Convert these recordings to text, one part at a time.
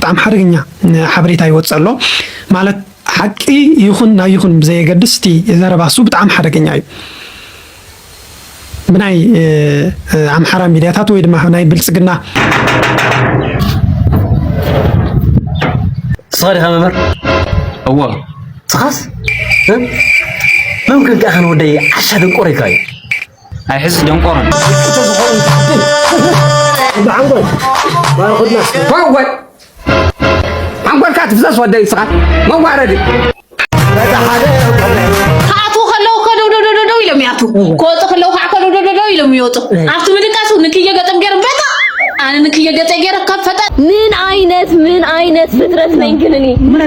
ብጣዕሚ ሓደገኛ ሓበሬታ ይወፅእ ኣሎ። ማለት ሓቂ ይኹን ናይ ይኹን ብዘየገድስ እቲ ዘረባ እሱ ብጣዕሚ ሓደገኛ እዩ። ብናይ ኣምሓራ ሚድያታት ወይ ድማ ናይ ብልፅግና ንስኻ ዲኻ መምህር? እዎ። ንስኻስ መምክን ከኣ ንወደይ ዓሻ ደንቆሮ ኢልካዮ። ኣይሕዚ ደንቆሮን። ብዓንጎል ባርኹድና። ወወይ ሓንጎልካ ትፍዘዝ ወደይ ንስኻ መዋረዲ። ክኣትዉ ከለዉ ከደው ደው ደው ደው ኢሎም ይኣትዉ፣ ክወፁ ከለዉ ከዓ ከደው ደው ደው ደው ኢሎም ይወፁ። ኣብቲ ምድቃሱ ንክየ ገጠም ገይሩ በጣ ኣነ ንክየ ገፀ ገይረ ካብ ፈጣ ምን አይነት ምን አይነት ፍጥረት ነኝ ግን እኔ?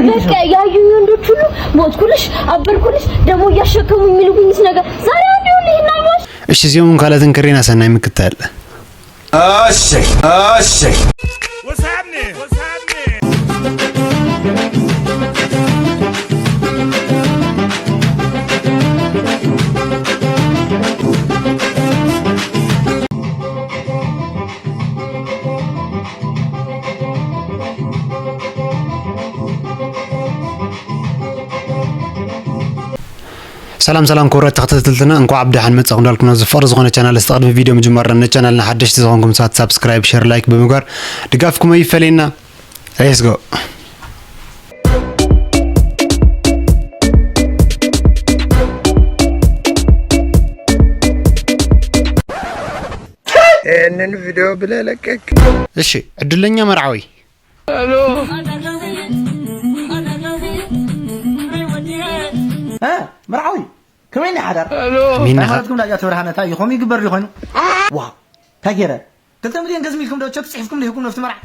በቃ ያዩኝ ወንዶች ሁሉ ሞትኩልሽ፣ አበድኩልሽ፣ ደግሞ እያሸከሙ የሚልኩኝስ ነገር ዛሬ አንድ ይሁን ይህን አይሞት እሺ እዚኦም ካልኦትን ክሪና ሰናይ ምክታል እሺ እሺ ሰላም ሰላም ክቡራት ተኸታተልትና እንኳዕ ብደሓን መጻኹም እንዳልኩም ናብ ዝፍቕሪ ዝኾነ ቻናል እስቲ ቅድሚ ቪድዮ ምጅማርና ነቻናልና ሓደሽቲ ዝኾንኩም ሰባት ሳብስክራይብ ሸር ላይክ ብምግባር ድጋፍኩም ኣይፈለየና። Let's go. ይህንን ቪዲዮ ብለህ ለቀቅ። እሺ ዕድለኛ መርዓዊ እ መርዓዊ ከመይ እንዲ ሓዳር ከመይ እንዲ ሓዳር? ሃይማኖትኩም ዳጃ ተብርሃነ እንታይ እዩ ከምኡ ይግበር ዶ ኮይኑ ዋው እንታይ ገይረ ክልተ ሚልዮን ገዝሚ ኢልኩም ዶ ቸክ ፅሒፍኩም ዶ ሂብኩም ነፍቲ መርዓ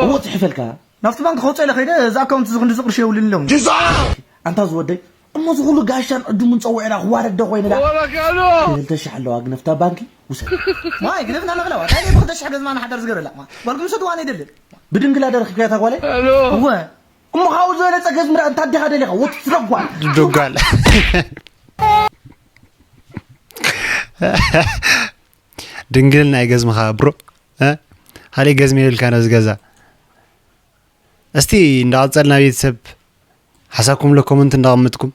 እዎ ፅሒፈልካ ናብቲ ባንክ ከውፅእ ኢለ ከይደ እዚ ኣካውንት እዚ ክንዲ ዝቕርሺ የብሉን ኢሎም ኣንታ ዝወደይ እሞ እዚ ኩሉ ጋሻን ዕዱሙን ፀዊዕና ክዋረድ ዶ ኮይንና ክልተ ሽሕ ኣለዋ ግን ኣብታ ባንኪ ውሰድ ማይ ግደፍና መቕለዋ እንታይ ብክልተ ሽሕ ገዝማ ንሓዳር ዝገብረላ ጓልኩም ሰድዋን ኣይደልን ብድንግላ ደረኺብካያ እታ ጓለይ እወ እሞ ካብኡ ዝበለፀ ገዝሚ ደኣ እንታ ኣዴኻ ደሊኻ ወትፍረጓል ዶጋል ድንግልና ኣይገዝምኻ ብሮ እ? ካሊእ ገዝሚ የብልካ ነዚ ገዛ እስቲ እንዳቐፀልና ቤተሰብ ሓሳብኩም ለ ኮመንት እንዳቐመጥኩም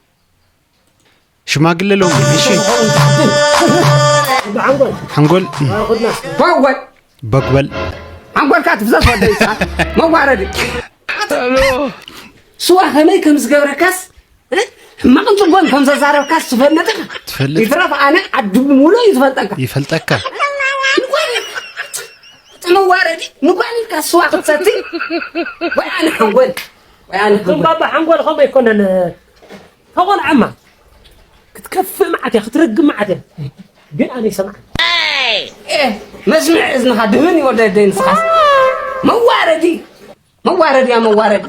ሽማግለ ሎም እሺ ሓንጎል ወወይ በጉበል ሓንጎልካ ትፍዘዝ ወደይ መዋረዲ ስዋ ከመይ ከም ዝገብረካስ ሕማቕን ፅቡቕን ከም ዘዛረብካስ ትፈልጥ ኢኻ ትፈልጥ ይትረፍ ኣነ ዓዲ ብምሉእ እዩ ዝፈልጠካ ይፈልጠካ ንጓል ኢልካ መዋረዲ ንጓል ኢልካ ስዋ ክትሰቲ ወይ ኣነ ሓንጎል ወይ ኣነ እዞም ባባ ሓንጎል ከምኡ ኣይኮነን ተቆልዓማ ክትከፍእ መዓት እያ ክትረግም መዓት እያ ግን ኣነ ይሰምዓ መስምዕ እዝንኻ ድህን ይወደደይ ንስኻስ መዋረዲ መዋረድ እያ መዋረድ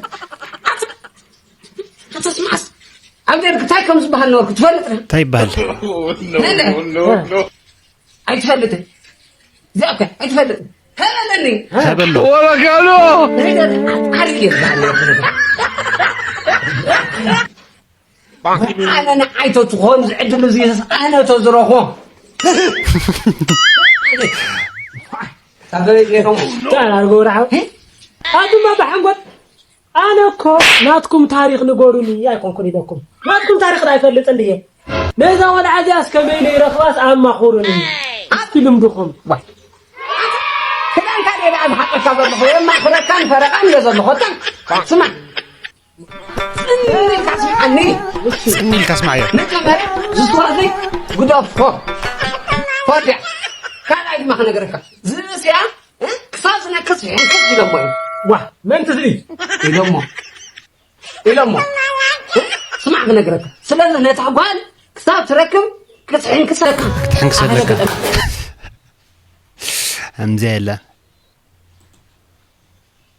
ኣተስማስ ኣብ ደርግ እንታይ ከም ዝበሃል ነበርኩ ትፈልጥ ዶ እንታይ ይበሃል ነነ ኣይትፈልጥን እዚኣ እኮ ኣይትፈልጥን ተበለኒ ተበሎ ወረጋሎ ዓርክ እየ ዝበሃል ነበርኩ ኣነ ንዓይ ተትኾን ዝዕድል እዚ ኣነ ተዝረኾ ኣቱማ ብሓንጎል ኣነ እኮ ናትኩም ታሪክ ንገሩኒ ኣይኮንኩን ኢለኩም ናትኩም ታሪክ ኣይፈልጥን ድየ ነዛ ወልዓ እዚኣስ ከመይ ነይረኽባስ ኣማኹሩኒ እስቲ ልምድኹም ክዳንካ ደኣ ዝሓቀካ ዘለኹ የማኽረካን ፈረቃን እየ ዘለኹ ስማ ጽን ኢልካ ስምዓኒ ጽን ኢልካ ስማዕዮ መጀመርያ ዝስዋዘይ ግደፎ ወዲያ ካልኣይ ድማ ክነግረካ ዝብስያ ክሳብ ዝነክስ ሕንክስ ኢሎሞ እዮም ዋ መን ትዝሊ ኢሎሞ ኢሎሞ ስማዕ ክነግረካ ስለዚ ነታ ጓል ክሳብ ትረክብ ክትሕንክሰካ ክትሕንክሰለካ ከምዚያ የለን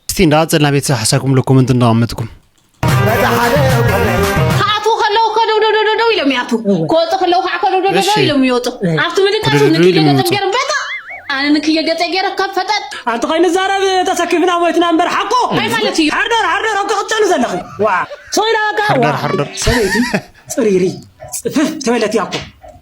እስቲ እንዳቐፀልና ቤተሰብ ሓሳብኩም ለ ኮመንት እንዳቐመጥኩም ክኣትዉ ከለዉ ከደው ደው ደው ደው ኢሎም ይኣትዉ ክወፁ ከለዉ ከዓ ከደው ደው ደው ኢሎም ይወፁ ኣብቲ ምድቃሱ ንክልተ ገይሮም በታ ኣነ ንክየ ገፀ ገይረ ካብ ፈጠጥ ኣንቲ ከይንዛረብ ተሰኪፍና ሞይትና እምበር ሓቁ እንታይ ማለት እዩ ሓርደር ሓርደር ኣብ ክቕጨሉ ዘለኺ ዋ ሰው ኢላ በቃ ዋ ሓርደር ሓርደር ሰበይቲ ፅሪሪ ፅፍፍ ተበለት ያኮ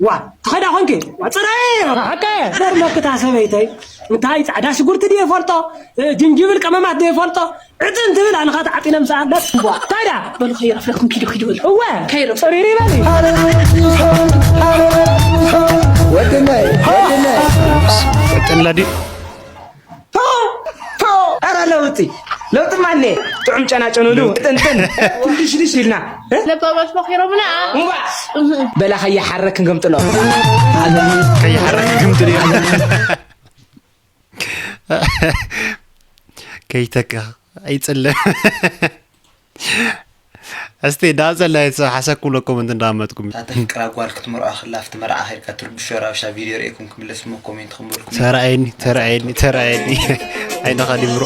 ዋ፣ ትኸዳ ኾንኪ? ዋ፣ ጽረይ! ሓቀ! ዘር መክታ ሰበይተይ። እንታይ ጻዕዳ ሽጉርቲ ድየ ፈልጦ? እ፣ ጅንጅብል ቀመማት ድየ ፈልጦ? ዕጥን ትብል ኣንኻ ተዓጢነ ምስኣ እንዳትዋ። እንታይ ዳ? በሉ ከይረፍረፍኩም ኪዱ ኪዱ በሉ። እወ! ከይረፍ- ጽሪሪ በሊ። ወድነይ፣ ወድነይ። ጥላ ድዩ? ፎ! ፎ! ኧረ ለውጢ! ለውጢማ እኔ! ጥዑም ጨናጨኑሉ ጥንጥን! ትንድሽድሽ ኢልና! እ? ለባማት መኺሮምና! እምቧ! በላ ከይሓረክ ክንገምጥሎ! ከይሓረክ ክንገምጥሎ! ከይተካ ኣይጽለም። እስቲ ዳዘላ ሓሰብ ክብለኩም እንት እንዳመጥኩም። እታ ተፍቅራ ጓል ክትምርዖ ከላ ኣብቲ መርዓ ከይድካ ትርብሾ ራብሻ ቪድዮ ርኤኩም ክምለስ እሞ ኮሜንት ክንበልኩም። ተራኣየኒ፣ ተራኣየኒ፣ ተራኣየኒ። ዓይንኻ ዲምሮ።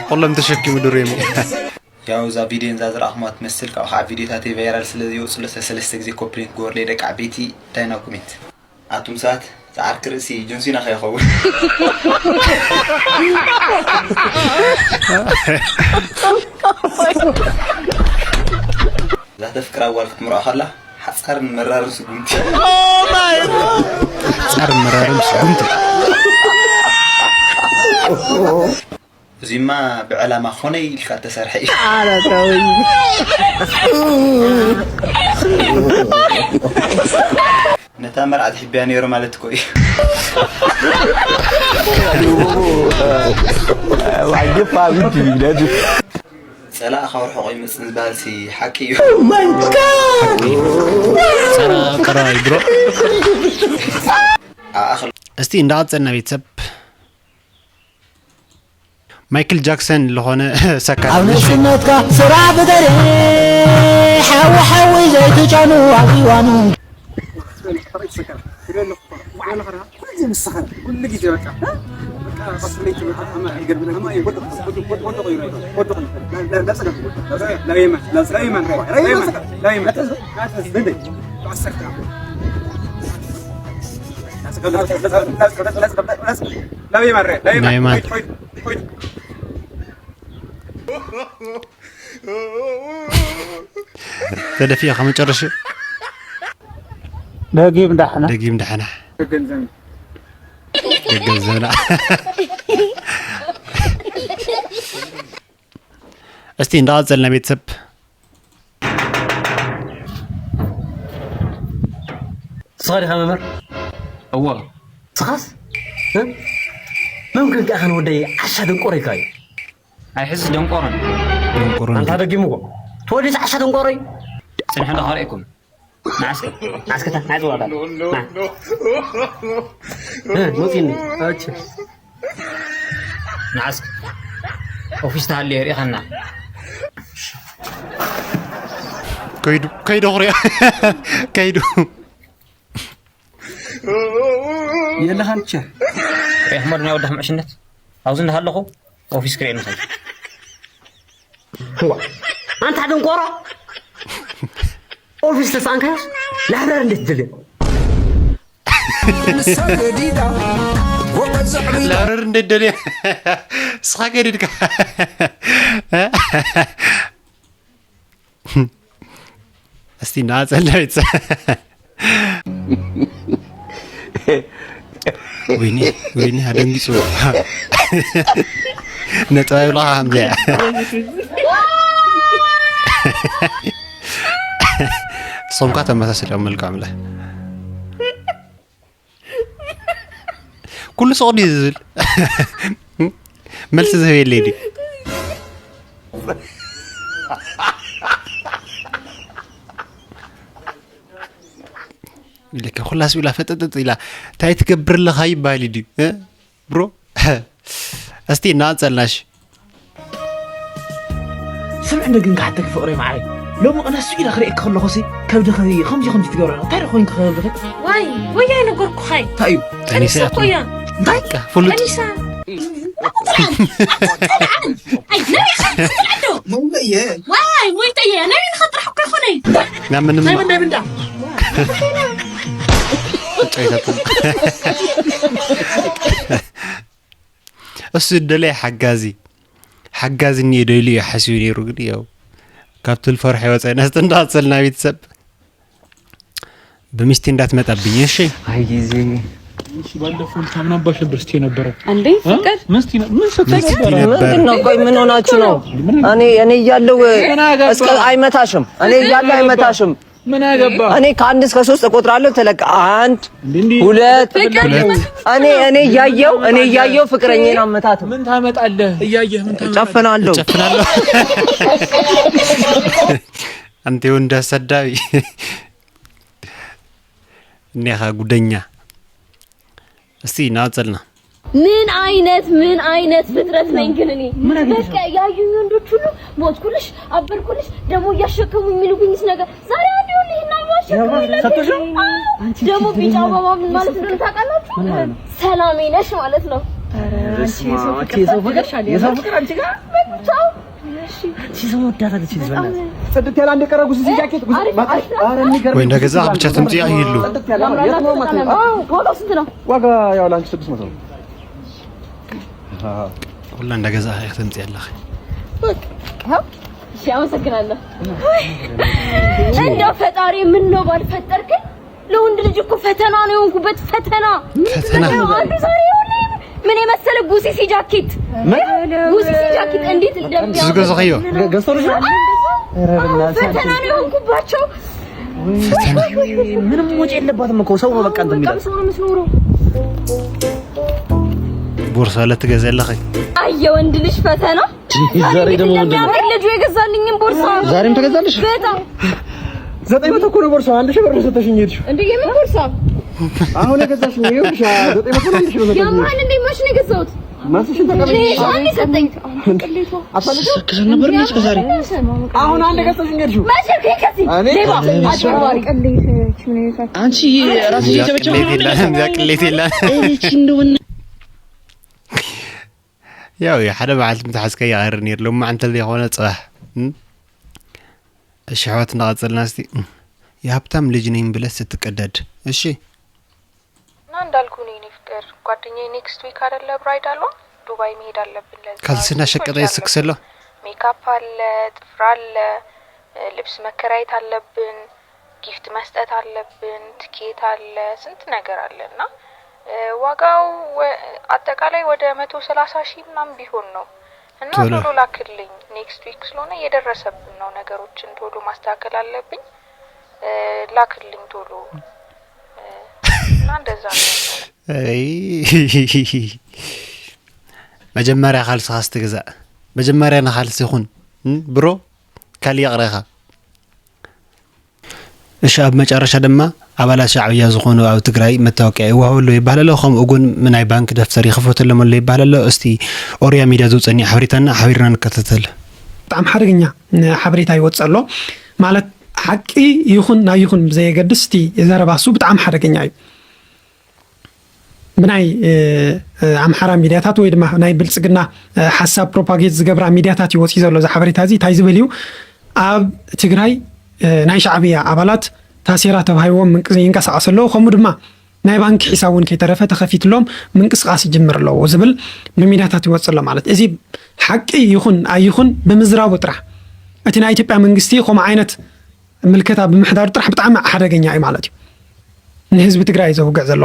ኩሎም ተሸኪሙ ድሩ የሚ። ያው እዛ ቪድዮ እዛ ዝረኣኹማ ትመስል፣ ካብኡ ከዓ ቪድዮታተይ ቫይራል ስለ ዝወፅሎ ሰለስተ ግዜ ኮፕሊንክ ግበሩለይ ደቂ ዓበይቲ። እንታይ ናብ ኮሜንት? ኣቱም ሰባት፣ ጻዕርኪ ርእሲ ጆን ሲና ከይኸውን። እዛ ተፍቅራ ጓል ክትምርዖ ከላ፣ ሓጻርን መራርን ስጉምቲ። ሓጻርን መራርን ስጉምቲ። እዚማ ብዕላማ ኮነ ኢልካ እተሰርሐ እዩ። ኧረ ተው እንጂ። ነታ መርዓት ሕቢያ ነይሩ ማለት እኮ እዩ። ዋይ፣ ግፋ ብንት ይብለድ። ጸላእኻ ርሑቕ ይመጽእ ዝበሃል ሲ ሓቂ እዩ። ጸራ ቀራይ ብሮ። ኣኣኽል እስቲ እንዳቐጸልና ቤተሰብ። ማይክል ጃክሰን ዝኾነ ሰካር ኣብ ንእስነትካ ስራሕ ብደሬ ሓዊ ሓዊ ዘይትጫኑ ኣብ እዋኑ። ናይ ማን? ተደፊእኻ መጨረሻ። ደጊም ዳሕና። ደጊም ዳሕና። ደገም ዘመና። እስቲ እንዳቐጸልና ቤተሰብ። ንስኻ ዲኻ መምህር? እወ። ንስኻስ? እ? መምክን ከኣ ኸን ወደይ ዓሻ ደንቆሮ ኢልካ እዩ። ኣይ ሕዚ ደንቆሮን። ደንቆሮን። ኣንታ ደጊምዎ። ትወዲስ ዓሻ ደንቆሮ እዩ። ጽንሑ ዶ ከርእየኩም? ንዓስከ፣ ንዓስከ፣ ታ፣ ንዓይ ጽዋዕታ። ና። እ፣ መጺኒ። ኣቸ። ንዓስከ። ኦፊስ ተሃልየ ርኢኻና። ከይዱ፣ ከይዱ ክሪኦ። ከይዱ። የለኻን ቸር። ሪኢኽሞ ዶ ናይ ወዳኽ ምዕሽነት? ኣብዚ እንዳሃለኹ ኦፊስ ክሪኤኒ ከይዱ። እዋ፣ ኣንታ ደንቆሮ! ኦፊስ ተሳንካዮስ ላብረር እንዴት ትደልዮ? ላብረር እንዴት ደልዮ? እስኻ ገዲድካ። እስቲ እናጸለ ቤተሰብ። ወይኔ፣ ወይኔ፣ ኣደንጊጹ። ነጥባ ይብልኻ ከምዚኣ። ሶምካ ተመሳስል እዮም መልክዖም ለ። ኩሉ ሱቕ ድዩ ዝብል? መልሲ ዝህብ የለይ ድዩ? ኢለካ ኩላስ ኢላ ፈጠጠጥ ኢላ፣ እንታይ ትገብር ኣለኻ ይበሃል ድዩ? እ? ብሮ? እስቲ እናቐጸልናሽ። ስምዕ እንደ ግን ክሓተኪ ፍቕረይ መዓረይ። ሎሚ ቅነ እሱ ኢለ ክርእየኪ ከለኹሲ ከብድኺ ከምዚ ከምዚ ትገብሪ ኣለኺ። እንታይ ደኣ ኮይንኪ ከብድኺ? ዋይ፣ ወይ ኣይነገርኩኻይ። እንታይ እዩ? ጠኒሳ ጠኒሳ እኮ እያ። እንታይ? በቃ፣ ፍሉጥ። ጠኒሳ። ኣይ፣ ነቢኻ፣ ስምዕ እንዶ። መውለ እየ። ዋይ፣ ወይ ጠየ፣ ነቢኻ ጥራሕ እኮ ይኾነይ። ናብ ምንም ናይ መን፣ ናይ ምንዳ? ጨይታኩም። እሱ ደለየ ሓጋዚ፣ ሓጋዚ እኒኦ ዶ ኢሉ እዩ ሓሲቡ ነይሩ። ግን ያው ካብቲ ልፈርሖ ይወፀ ነስቲ እንዳቐፀልና ቤተሰብ ብሚስቲ እንዳትመጣብኝ። እሺ። አይ ጊዜ እሺ፣ ባለፈው ልታ ምን አባሽ ነበር ስቲ የነበረው? እንዴ ፍቅር ምን ስቲ ነ- ምን ስቲ ነበረ? ምንድን ነው? ቆይ ምን ሆናችሁ ነው? እኔ እኔ እያለሁ እስከ አይመታሽም። እኔ እያለሁ አይመታሽም። ምን አገባ? እኔ ከአንድ እስከ ሶስት እቆጥራለሁ። ተለቅ አንድ እንዴ እንዴ ሁለት ፍቅር ሁለት። እኔ እኔ እያየው እኔ እያየው ፍቅረኛን አመታት። ምን ታመጣለህ? እያየህ ምን ታመጣለህ? ጨፍናለሁ። ጨፍናለሁ። አንተ ወንድ አሰዳቢ እኒኻ ጉደኛ። እስቲ እናወፀልና። ምን አይነት ምን አይነት ፍጥረት ነኝ ግን እኔ? በቃ ያዩኝ ወንዶች ሁሉ ሞትኩልሽ፣ አበርኩልሽ፣ ደግሞ እያሸከሙ የሚልኩኝስ ነገር ዛሬ አንድ ይሁን ይሄን አበባ አሸከሙ ይላል። ደግሞ ቢጫ አበባ ምን ማለት እንደሆነ ታውቃላችሁ? ሰላሜ ነሽ ማለት ነው። የሰው ፍቅር የሰው ፍቅር አንቺ ጋር ቻው። አንቺ ሰው ወዳታለች ልጅ በእናትህ። ጽድት ያለ አንድ ቀረ ጉስዚ ጃኬት ጉስዚ አሪፍ፣ ማታ አሪፍ። ኧረ የሚገርም ወይ እንደገዛ ብቻ ትምጪ አይሉ። ጽድት ያለ የት ነው ማታ? አዎ ዋጋው ስንት ነው? ዋጋ ያው ለአንቺ ስድስት መቶ ነው። ኩላ እንደገዛ ትምፂ ኣለኺ። ይኸው። እሺ፣ አመሰግናለሁ። እንደው ፈጣሪ ምን ነው ባልፈጠርከኝ። ለወንድ ልጅ እኮ ፈተና ነው የሆንኩበት፣ ፈተና። ፈተና? ይኸው አንዱ ዛሬ የሆነ ምን የመሰለ ጉሲሲ ጃኬት፣ ጉሲሲ ጃኬት እንዴት እንደሚያምር ዝገዛኸዮ? ገዝቶልሽ ነው? አዎ፣ ፈተና ነው የሆንኩባቸው። ምንም ወጪ የለባትም እኮ ሰው ነው በቃ እንትን የሚላት። ሰው ነው የምትኖረው። ቦርሳ ለትገዛ ኣለኺ። አይ የወንድ ልጅ ፈተና። ዛሬ ደግሞ ምንድን ነው? እንደሚያምር ልጁ የገዛልኝም ቦርሳ። ዛሬም ተገዛልሽ? በጣም ዘጠኝ መቶ እኮ ነው ቦርሳው። አንድ ሺህ ብር ነው ሰተሽኝ ሄድሽው። እንደ የምን ቦርሳ? አሁን የገዛሽኝ ይኸውልሽ፣ ዘጠኝ መቶ ነው፣ አንድ ሺህ ብር ነው ሰተሽኝ ያማን ሄድሽው። እንደ መች ነው የገዛሁት? ማስሽን ተቀበል። እኔ አንድ ሰጠኝ። አትፈልጊው? ስትከሰል ነበር እንዴ እስከ ዛሬ? አሁን አንድ ገዝተሽኝ ሄድሽው። መቼ ከዚህ እኔ ሌባ አጭበርባሪ። አንቺ ራስሽ እየጨበጨበ ቅሌት የለም፣ እዚያ ቅሌት የለን። እቺ እንደሆነ ያው የሓደ በዓልቲ ምትሓዝካ ይቐር ነይሩ። ሎማዓንቲ ዘይኮነ ፅባሕ። እም? እሺ ኣሕዋት እናቐፀልና እስቲ። እም፣ የሀብታም ልጅ ነኝ ብለህ ስትቀደድ። እሺ። እና እንዳልኩ ነው የኔ ፍቅር፣ ጓደኛዬ ኔክስት ዊክ አይደለ ብራይዳሏ? ዱባይ መሄድ አለብን። ለዛ ካልስና ሱቆች ሸቀጠ አሉ። ይስክሰሎ። ሜካፕ አለ፣ ጥፍር አለ፣ ልብስ መከራየት አለብን፣ ጊፍት መስጠት አለብን፣ ትኬት አለ፣ ስንት ነገር አለ። እና ዋጋው ወ- አጠቃላይ ወደ መቶ ሰላሳ ሺህ ምናምን ቢሆን ነው። እና ቶሎ። ቶሎ ላክልኝ፣ ኔክስት ዊክ ስለሆነ እየደረሰብን ነው፣ ነገሮችን ቶሎ ማስተካከል አለብኝ። ላክልኝ ቶሎ። እና እንደዛ ነው። መጀመርያ ካልስኻ ስትግዛእ፣ መጀመርያ ንካልሲ ይኹን ብሮ፣ ካልእ ይቕረኻ። እሺ፣ ኣብ መጨረሻ ድማ ኣባላት ሻዕብያ ዝኾኑ ኣብ ትግራይ መታወቂያ ይወሃቡ ኣለዉ ይበሃል ኣሎ። ከምኡ እውን ናይ ባንክ ደፍተር ይኽፈተሎም ኣሎ ይበሃል ኣሎ። እስቲ ኦርያ ሚድያ ዘውፀኒ ሓበሬታና ሓቢርና ንከታተል። ብጣዕሚ ሓደገኛ ሓበሬታ ይወፅእ ኣሎ። ማለት ሓቂ ይኹን ናይ ይኹን ብዘየገድስ እቲ ዘረባ እሱ ብጣዕሚ ሓደገኛ እዩ። ብናይ ኣምሓራ ሚድያታት ወይ ድማ ናይ ብልፅግና ሓሳብ ፕሮፓጌት ዝገብራ ሚድያታት እዩ ወፂኡ ዘሎ እዚ ሓበሬታ እዚ። እንታይ ዝብል እዩ? ኣብ ትግራይ ናይ ሻዕብያ ኣባላት ታሴራ ተባሂቦም ይንቀሳቐሱ ኣለዉ፣ ከምኡ ድማ ናይ ባንክ ሒሳብ እውን ከይተረፈ ተኸፊትሎም ምንቅስቓስ ይጅምር ኣለዎ ዝብል ብሚድያታት ይወፅእ ኣሎ። ማለት እዚ ሓቂ ይኹን ኣይኹን ብምዝራቡ ጥራሕ እቲ ናይ ኢትዮጵያ መንግስቲ ከምኡ ዓይነት ምልከታ ብምሕዳሩ ጥራሕ ብጣዕሚ ሓደገኛ እዩ ማለት እዩ። ንህዝቢ ትግራይ ዘውግዕ ዘሎ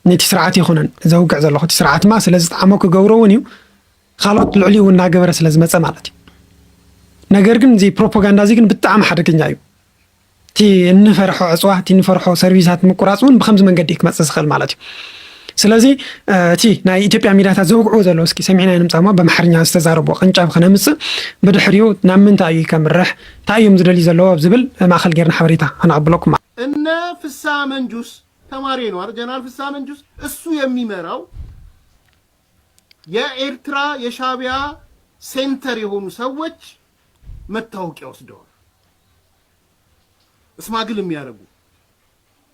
ነቲ ስርዓት ይኹነን ዘውግዕ ዘሎ እቲ ስርዓት ማ ስለ ዝጠዓሞ ክገብሮ እውን እዩ። ካልኦት ልዕሊኡ እናገበረ ስለ ዝመፀ ማለት እዩ። ነገር ግን እዚ ፕሮፓጋንዳ እዚ ግን ብጣዕሚ ሓደገኛ እዩ። እቲ እንፈርሖ ዕፅዋ እቲ እንፈርሖ ሰርቪሳት ምቁራፅ እውን ብከምዚ መንገዲ እዩ ክመፅእ ዝኽእል ማለት እዩ። ስለዚ እቲ ናይ ኢትዮጵያ ሚድያታት ዘውግዕዎ ዘለዉ እስኪ ሰሚዕና ንምፃሞ ብኣምሓርኛ ዝተዛረብዎ ቅንጫብ ክነምፅእ ብድሕሪኡ ናብ ምንታይ እዩ ከምርሕ እንታይ እዮም ዝደልዩ ዘለዉ ኣብ ዝብል ማእኸል ጌርና ሓበሬታ ከነቐብለኩም። እነ ፍስሐ መንጁስ ተማሪ ነው አይደል? ጀነራል ፍስሐ መንጁስ እሱ የሚመራው የኤርትራ የሻዕቢያ ሴንተር የሆኑ ሰዎች መታወቂያ ወስደዋል። ስማግል የሚያደርጉ፣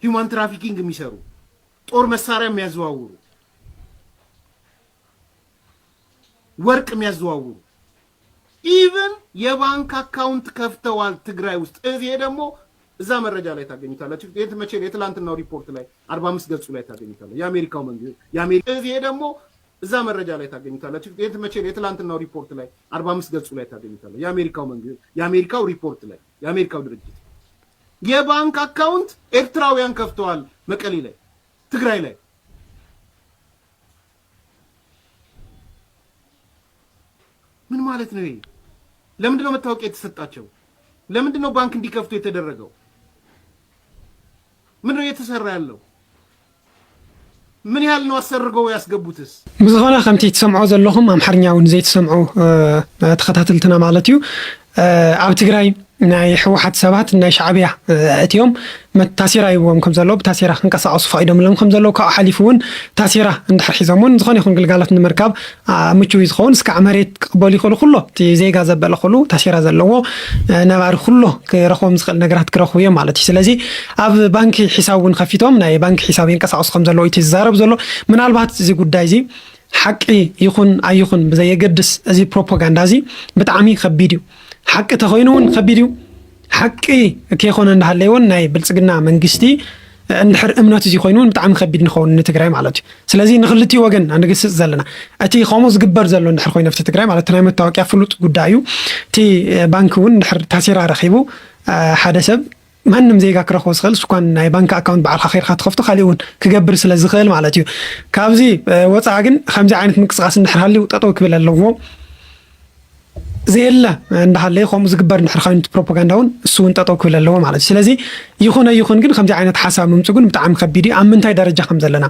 ሂውማን ትራፊኪንግ የሚሰሩ፣ ጦር መሳሪያ የሚያዘዋውሩ፣ ወርቅ የሚያዘዋውሩ፣ ኢቭን የባንክ አካውንት ከፍተዋል ትግራይ ውስጥ። ይሄ ደግሞ እዛ መረጃ ላይ ታገኙታላችሁ። የት መቼ የትላንትናው ሪፖርት ላይ አርባ አምስት ገጹ ላይ ታገኙታላችሁ። የአሜሪካው መንግስት የአሜሪ- ይሄ ደግሞ እዛ መረጃ ላይ ታገኙታላችሁ። የት መቼ? የትላንትናው ሪፖርት ላይ አርባ አምስት ገጹ ላይ ታገኙታላችሁ። የአሜሪካው መንግስት፣ የአሜሪካው ሪፖርት ላይ፣ የአሜሪካው ድርጅት የባንክ አካውንት ኤርትራውያን ከፍተዋል መቀሌ ላይ፣ ትግራይ ላይ። ምን ማለት ነው ይሄ? ለምንድን ነው መታወቂያ የተሰጣቸው? ለምንድን ነው ባንክ እንዲከፍቱ የተደረገው? ምንድን ነው እየተሰራ ያለው? ምን ያህል ነው አሰርገው ያስገቡትስ? ብዝኾነ፣ ከምቲ ትሰምዖ ዘለኹም፣ ኣምሓርኛ እውን ዘይትሰምዑ ተኸታተልትና ማለት እዩ፣ ኣብ ትግራይ ናይ ህወሓት ሰባት ናይ ሻዕብያ እትዮም ታሴራ ይዎም ከም ዘለዉ፣ ብታሴራ ክንቀሳቀሱ ፈቂዶምሎም ከም ዘለዉ፣ ካብኡ ሓሊፉ እውን ታሴራ እንድሕር ሒዞም እውን ዝኾነ ይኹን ግልጋሎት ንምርካብ ምቹው እዩ ዝኸውን። እስካዕ መሬት ክቕበሉ ይኽእሉ። ኩሎ እቲ ዜጋ ዘበለ ኩሉ ታሴራ ዘለዎ ነባሪ ኩሎ ክረኽቦም ዝኽእል ነገራት ክረኽቡ እዮም ማለት እዩ። ስለዚ ኣብ ባንኪ ሒሳብ እውን ከፊቶም ናይ ባንኪ ሒሳብ የንቀሳቀሱ ከም ዘለዉ እቲ ዝዛረብ ዘሎ። ምናልባት እዚ ጉዳይ እዚ ሓቂ ይኹን ኣይኹን ብዘየገድስ፣ እዚ ፕሮፓጋንዳ እዚ ብጣዕሚ ከቢድ እዩ። ሓቂ ተኾይኑ እውን ከቢድ እዩ። ሓቂ ከይኾነ እንዳሃለየ እውን ናይ ብልፅግና መንግስቲ እንድሕር እምነት እዚ ኮይኑ እውን ብጣዕሚ ከቢድ ንኸውን ንትግራይ ማለት እዩ። ስለዚ ንክልቲኡ ወገን ኣንግስፅ ዘለና፣ እቲ ከምኡ ዝግበር ዘሎ እንድሕር ኮይኑ ኣብቲ ትግራይ ማለት ናይ መታወቂያ ፍሉጥ ጉዳይ እዩ። እቲ ባንኪ እውን እንድሕር ታሴራ ረኺቡ ሓደ ሰብ ማንም ዜጋ ክረኽቦ ዝኽእል ስኳን ናይ ባንክ ኣካውንት ባዕልካ ከይርካ ትኸፍቶ ካሊእ እውን ክገብር ስለ ዝኽእል ማለት እዩ። ካብዚ ወፃኢ ግን ከምዚ ዓይነት ምንቅስቃስ እንድሕር ሃልዩ ጠጠው ክብል ኣለዎ። ዘየለ እንዳሃለየ ከምኡ ዝግበር እንድሕር ኮይኑ ፕሮፓጋንዳ እውን እሱ እውን ጠጠው ክብል ኣለዎ ማለት እዩ። ስለዚ ይኹን ኣይኹን ግን ከምዚ ዓይነት ሓሳብ ምምፁ ግን ብጣዕሚ ከቢድ እዩ። ኣብ ምንታይ ደረጃ ከም ዘለና፣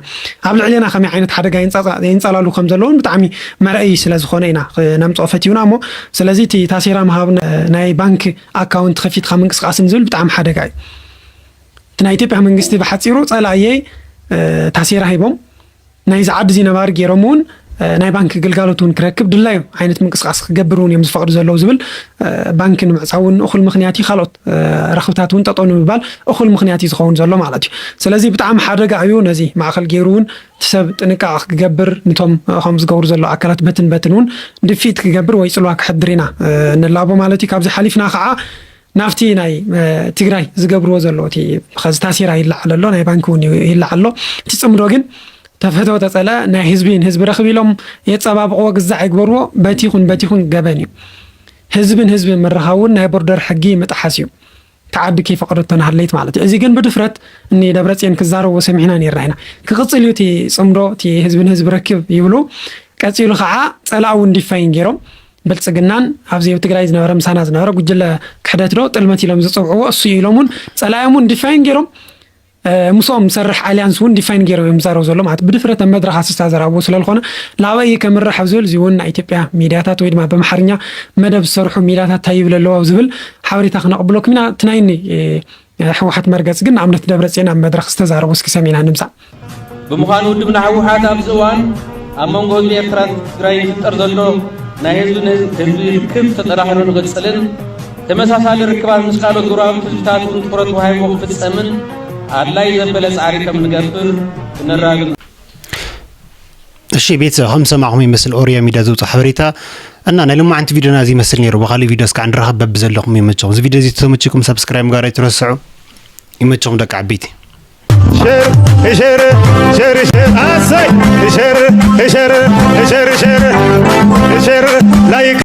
ኣብ ልዕሌና ከመይ ዓይነት ሓደጋ የንፃፃ- የንፃላሉ ከም ዘለውን ብጣዕሚ መርኣይ ስለ ዝኾነ ኢና ነምፅኦ ፈቲውና እሞ። ስለዚ እቲ ታሴራ ምሃብ ናይ ባንክ ኣካውንት ከፊትካ ምንቅስቃስን ዝብል ብጣዕሚ ሓደጋ እዩ። እቲ ናይ ኢትዮጵያ መንግስቲ ብሓፂሩ ፀላእየይ ታሴራ ሂቦም ናይዚ ዓዲ እዚ ነባሪ ገይሮም እውን ናይ ባንክ ግልጋሎት እውን ክረክብ ድላዩ ዓይነት ምንቅስቃስ ክገብር እውን እዮም ዝፈቅዱ ዘለዉ ዝብል ባንክ ንምዕፃው እውን እኹል ምክንያት እዩ። ካልኦት ረኽብታት እውን ጠጠው ንምባል እኹል ምክንያት እዩ ዝኸውን ዘሎ ማለት እዩ። ስለዚ ብጣዕሚ ሓደጋ እዩ። ነዚ ማእኸል ገይሩ እውን እቲ ሰብ ጥንቃቐ ክገብር፣ ንቶም ከምኡ ዝገብሩ ዘለዉ ኣካላት በትን በትን እውን ድፍኢት ክገብር ወይ ፅልዋ ክሕድር ኢና ንላቦ ማለት እዩ። ካብዚ ሓሊፍና ከዓ ናብቲ ናይ ትግራይ ዝገብርዎ ዘለዉ እቲ ኸዚ ታሴራ ይለዓል ኣሎ፣ ናይ ባንክ እውን ይለዓል ኣሎ። እቲ ፅምዶ ግን ተፈተወ ተፀለ ናይ ህዝቢ ንህዝቢ ረኽብ ኢሎም የፀባብቕዎ፣ ግዛዕ ይግበርዎ። በቲ ይኹን በቲ ይኹን ገበን እዩ። ህዝብን ህዝቢ ምርኻብ እውን ናይ ቦርደር ሕጊ ምጥሓስ እዩ። እቲ ዓዲ ከይፈቐደቶ ንሃለይት ማለት እዩ። እዚ ግን ብድፍረት እኒ ደብረፅዮን ክዛረብዎ ሰሚዕና ነርና ኢና። ክቕፅል እዩ እቲ ፅምዶ፣ እቲ ህዝቢ ንህዝቢ ረክብ ይብሉ። ቀፂሉ ከዓ ፀላእ እውን ዲፋይን ገይሮም ብልፅግናን ኣብዚ ኣብ ትግራይ ዝነበረ ምሳና ዝነበረ ጉጅለ ክሕደት ዶ ጥልመት ኢሎም ዝፅውዕዎ እሱ እዩ ኢሎም እውን ፀላዮም እውን ዲፋይን ገይሮም ምስኦም ዝሰርሕ ኣልያንስ እውን ዲፋይን ገይሮም እዮም ዝዛረቡ ዘሎ ማለት ብድፍረት ኣብ መድረኽ ኣስስታ ዘራብዎ ስለዝኾነ ላበይ ከምርሕ ኣብ ዝብል እዚ እውን ናይ ኢትዮጵያ ሚድያታት ወይ ድማ ብኣምሓርኛ መደብ ዝሰርሑ ሚድያታት እንታይ ይብል ኣለዎ ኣብ ዝብል ሓበሬታ ክነቕብለኩም ኢና። እቲ ናይ ህወሓት መርገፂ ግን ንኣብነት ደብረፅዮን ኣብ መድረኽ ዝተዛረቦ እስኪ ሰሚዕና ንምፃእ። ብምዃኑ ውድብና ህወሓት ኣብዚ እዋን ኣብ መንጎ ህዝቢ ኤርትራን ትግራይ ይፍጠር ዘሎ ናይ ህዝቢ ንህዝቢ ርክብ ተጠናኺሩ ንቕፅልን ተመሳሳሊ ርክባት ምስ ካልኦት ጎረባብቲ ህዝብታት እውን ትኹረት ወሃይዎ ክፍፀምን ኣድላይ ዘበለ ፃዕሪ ከም ንገብር ክነራግም። እሺ ቤተሰብ ከም ሰማዕኹም ይመስል ኦርያ ሚድያ ዘውፅኦ ሓበሬታ እና ናይ ሎማዓንቲ ቪድዮና እዚ ይመስል ነይሩ። ብካሊእ ቪድዮ እስካዕ ንራኸብ በብዘለኹም ይመቸኹም። እዚ ቪድዮ እዚ ተመችኩም ሳብስክራይብ ምግባር ኣይትረስዑ። ይመቸኹም ደቂ ዓበይቲ። ሸር ሸር ሸር ሸር ኣሰይ ሸር ሸር ሸር ሸር ሸር ላይክ